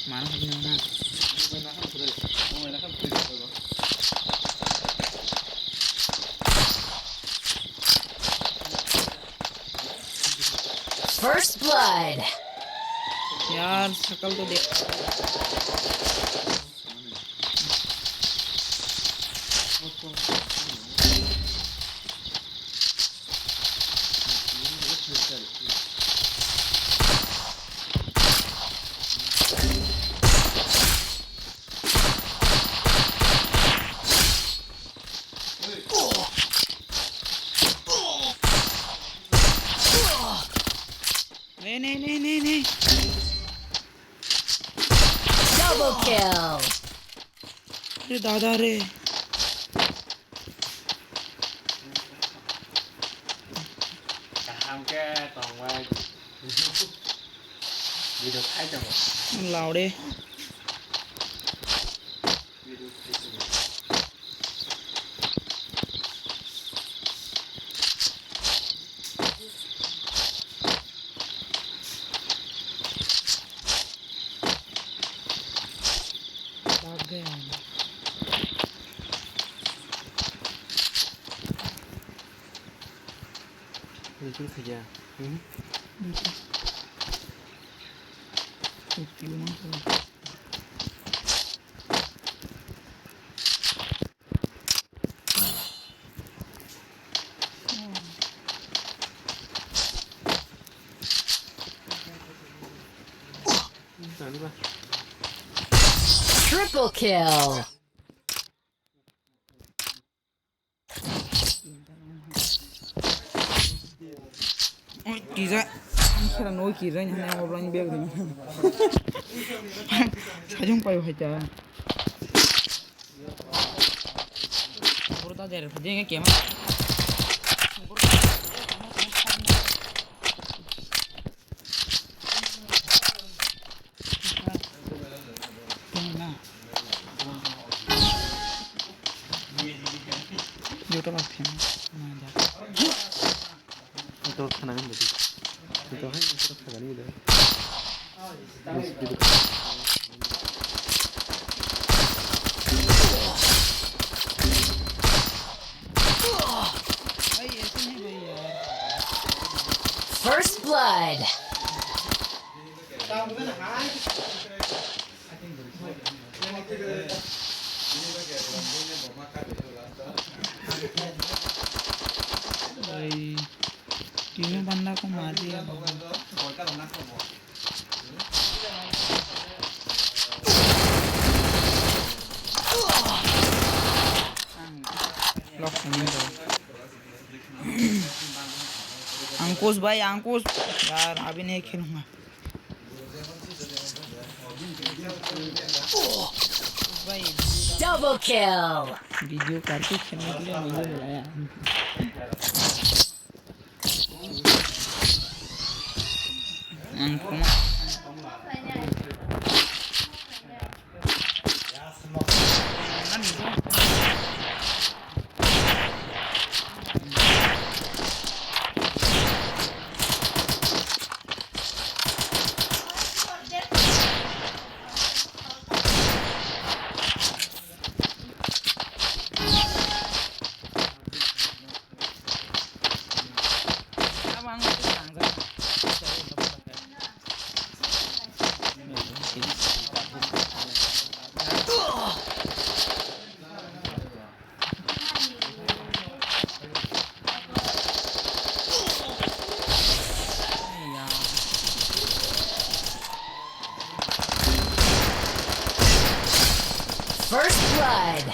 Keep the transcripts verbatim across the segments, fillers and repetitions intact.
Mano hadi na. First blood. यार, शकल तो देख। नहीं, नहीं, नहीं, नहीं, नहीं। Double kill. अरे दादा रे। Kaham khe tongbai. Video khai tongo. Laude. Ini cuma kerja. Hmm? Itu. Kopi mana? Triple kill. Oi, tija. Kira noi kira ni hana obrang bel ni. Sajung payo haita. Pura ta der phading ke kema. Joto ba phen. Joto khana ni bodi. Joto hai joto khana ni bodi. First blood. Ai, tino banda ko mari ya. Lock sini do. Ankush bhai, Ankush. Yaar, abhi nahi khelunga. Double kill. Video करके खेलने के लिए मुझे बुलाया। Ang kuma. First blood.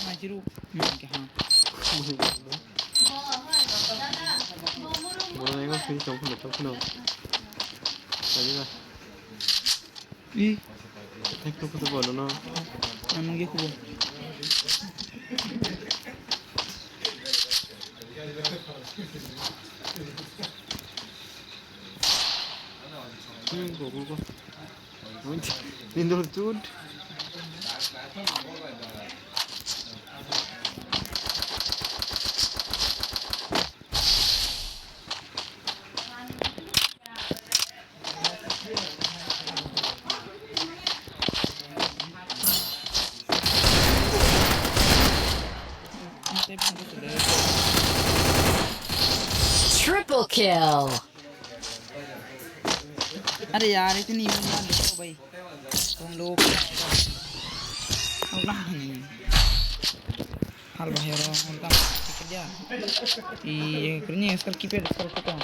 Maijiru. Hmm, kaha. Bono ego finish tong phano, tong phano. Tadi ba. Ih. Ek to kutu bono no. Anu ge kubo. Hmm, go, go, go. Nindor tut. Triple kill. अरे यार, इतनी ईमेल ना लिखो भाई, तुम लोग। Hal bahero, hal tam, ya. I, kini, skar kipet, skar kuta.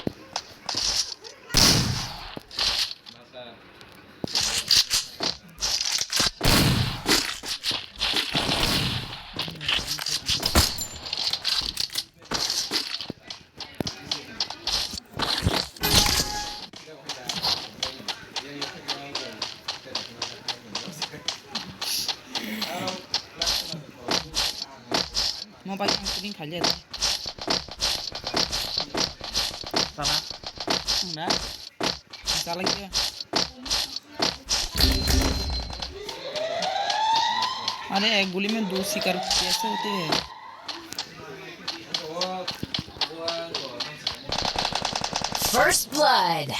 Mo bai ang shooting khaile. Sana. Ang da. Chala kya? अरे, एक गोली में दो शिकार कैसे होते हैं? First blood.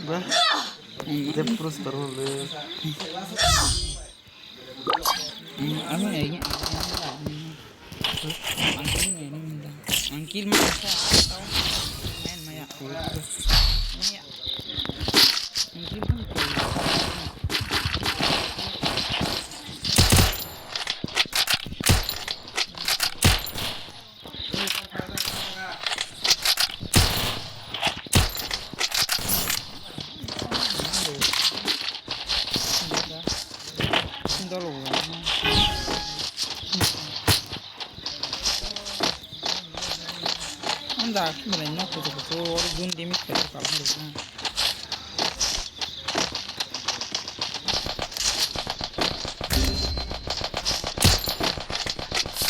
Ba, jeb purus taro le. Ang kill masa. Main maya. Maya. Ang kill pun kill. Anda, aku mulai nok kutu kutu, orang jun demi kutu kalau hari na.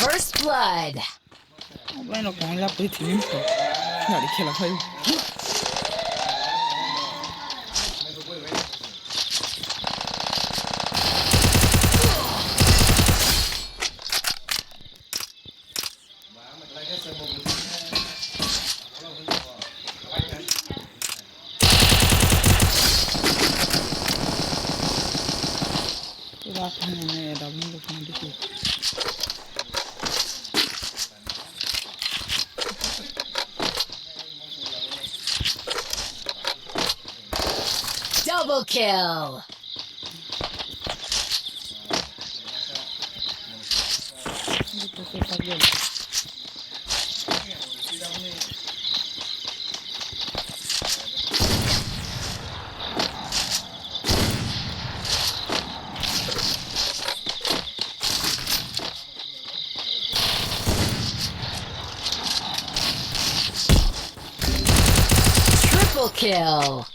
First blood. Offline rok tongwi lapri thini to. Gari khela phai. Double kill. Triple kill.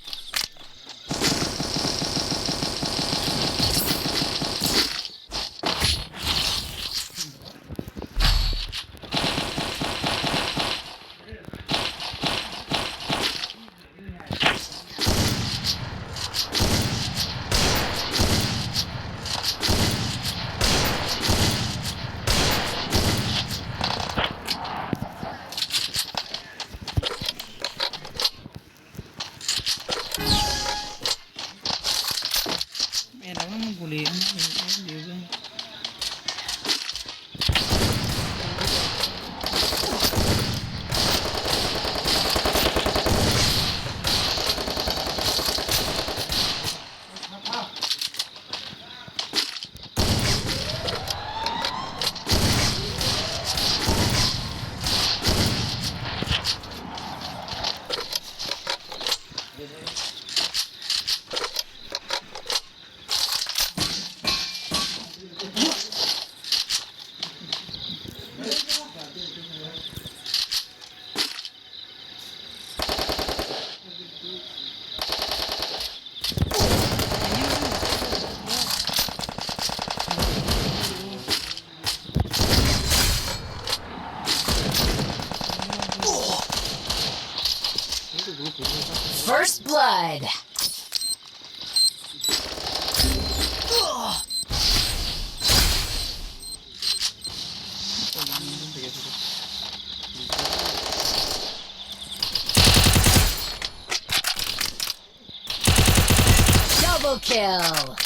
kill.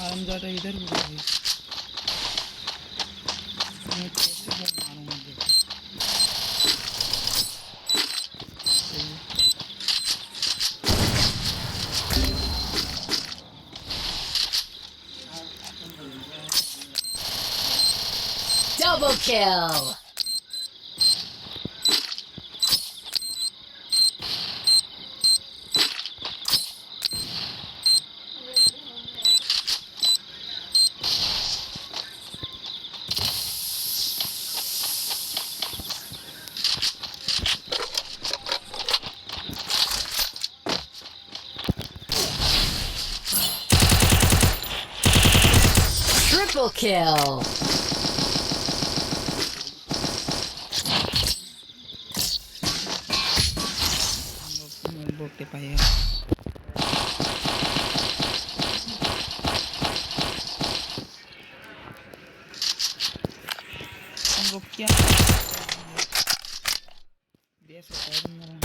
हरामजादा इधर भी रही। मैं कैसे वो मारूंगा देखो। Double kill. Triple kill. Bok te paya. Bok kya? Biasa tayo na lang.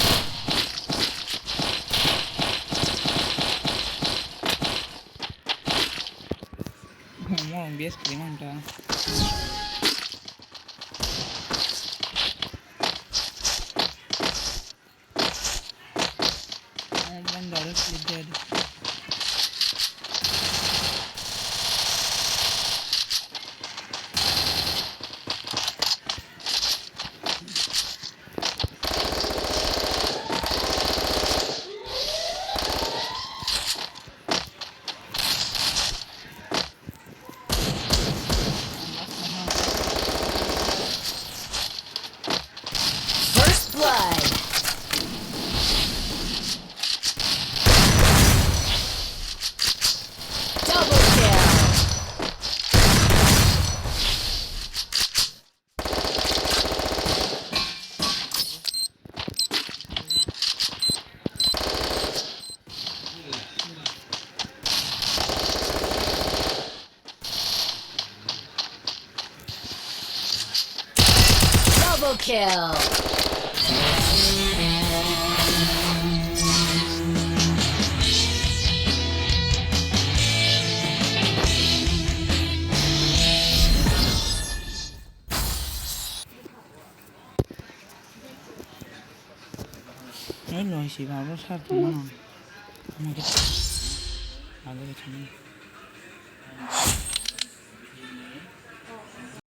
Mo, biasa kailangan ta. Ang bang direct click dia. First blood. Double kill. Double kill. Hello, si babo sar tuma. Mungkin. Agak sini.